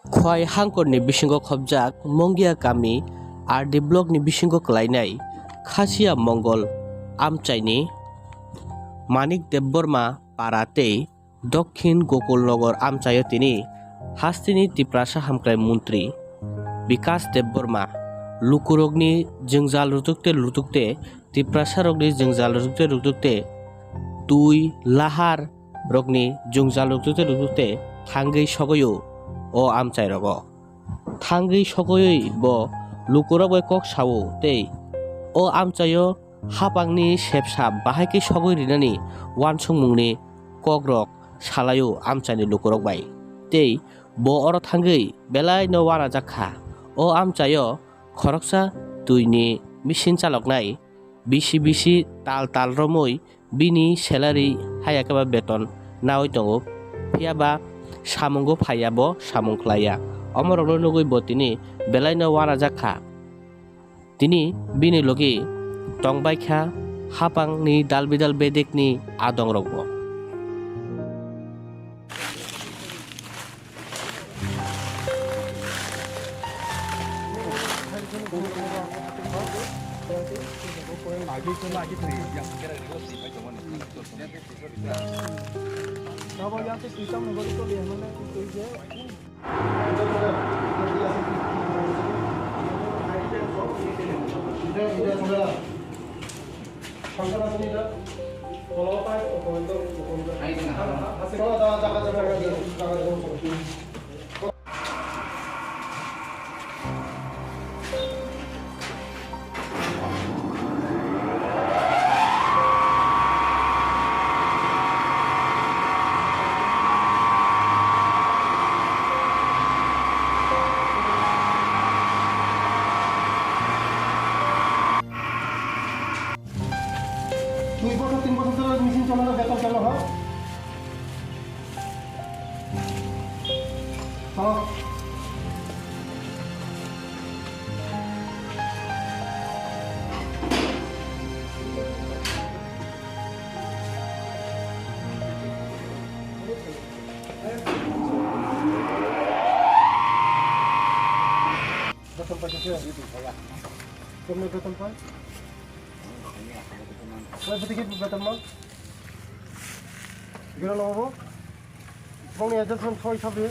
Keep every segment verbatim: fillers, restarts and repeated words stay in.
Khwai hangkorni bisingo khobjak Mongia kami R D blockni bisingo kwlainai Khasia Mongol amchaini Manik Debbarma para tei Dokhin Gokulnagar amchaio tini hasteni Tiprasa hamkrai montri Bikas Debbarma lukurokni jwngjal rwtwkte rwtwkte, Tiprasarokni jwngjal rwtwkte rwtwkte, twi lahar rokni jwngjal rwtwkte rwtwkte thangwi sogwi o amchai rogo. Thangwi sogwi bo lukurok bai kok sao tei o amchaio hapangni sepsa bahai khe sogwi rinani uansukmungni kokrok salaio amchaini lukurok bai. Tei bo oro thangwi belaino uanajak kha. O amchaio khoroksa twini machine chaloknai bisi bisi tal tal romwi bini salary haya khe ba beton naui tongo, phiya ba samungo phaiya bo samung khlaiya. Omorokno nugwi bo tini belaino uanajak kha. Tini bini logi tongbai kha hapangni dal bidal bedekni adongrokbo. Dui bosor, tin bosor dhore machine chole na, beton chole, ha? Chalo. Beton paisa se? Kemne beton pai? Oi, bete ki beton ma? Gila lo bo. Bongni adjustment thoi sabi.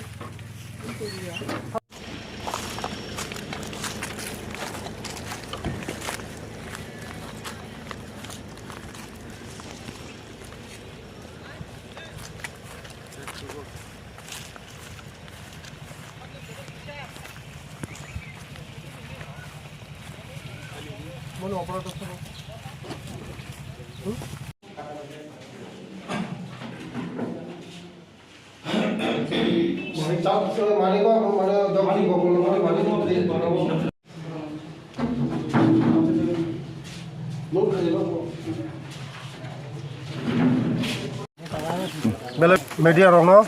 Belai media rokno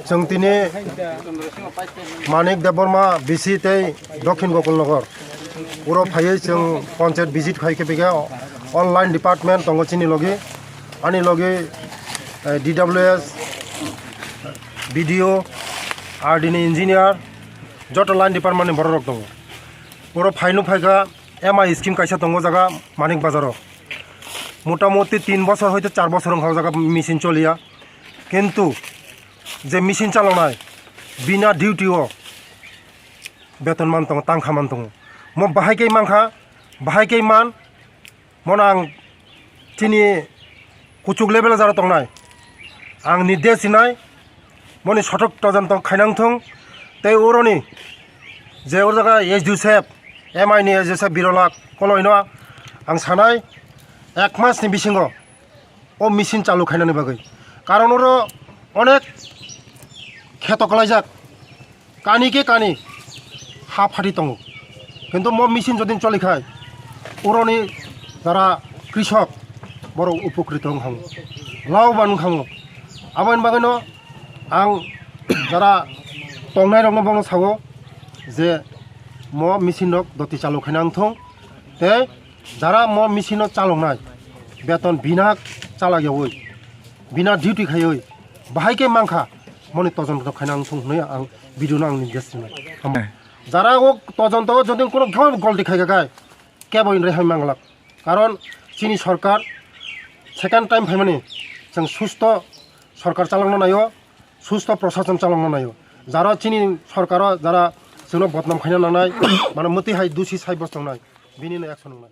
chwng tini Manik Debbarma B C tei Dokhin Gokulnagar oro phaiwi chwng panchayat visit khai khe bikhe online department tongo chini logi, ani logi, eh, D W S, B D O, R D ni engineer, joto line department ni borok rok tongo. Oro phaino phaikha M I scheme kaisa tongo jaga Manik Bazar o. Motamuti tin bosor hoito char bosor wngkha o jaga machine choliya. Kintu je machine chalonai bina duty o beton man tongo, tangkha man tongo. Mo bahai khe mankha, bahai khe man, Mono ang chini kuchuk level o jara tongnai. Ang nirdesh rinai, moni sotok tojon tong khainang thung. Tei uroni je ur jaga S D O sep, M I ni S D O sep Birolak Koloino ang sanai ek mas ni bisingo o machine chalu khainani bagwi. Karon oro onek kheto kwlaijak. Kani khe kani ha phati tongo. Kintu mo machine jodi choli khai, uroni jara krisok borok upokrito wng khamu, laboban wng khamu. Aboni bagwino ang jara tongnai rokno bono sao je mo machine rok doti chalu khaina wng thung tei jara mo machine no chaloknai beton bina chalak yaui bina duty khaiwi bahai khe mankha. Moni tojon to khaina ang thung hwnwi ang video no ang nirdesh rinai. Hambai. Jara o tojon to jodi kono gol dikhai gagai kebo in rehai manglak. Karon chini sorkar second time phaimani chwng susto sorkar chalokno naio, susto prosason chalokno naio. Jara chini sorkaro jara chwngno bodnam khaina nangnai, mane mwtwi hai dusi sai bostongnai, bini no action wngnai.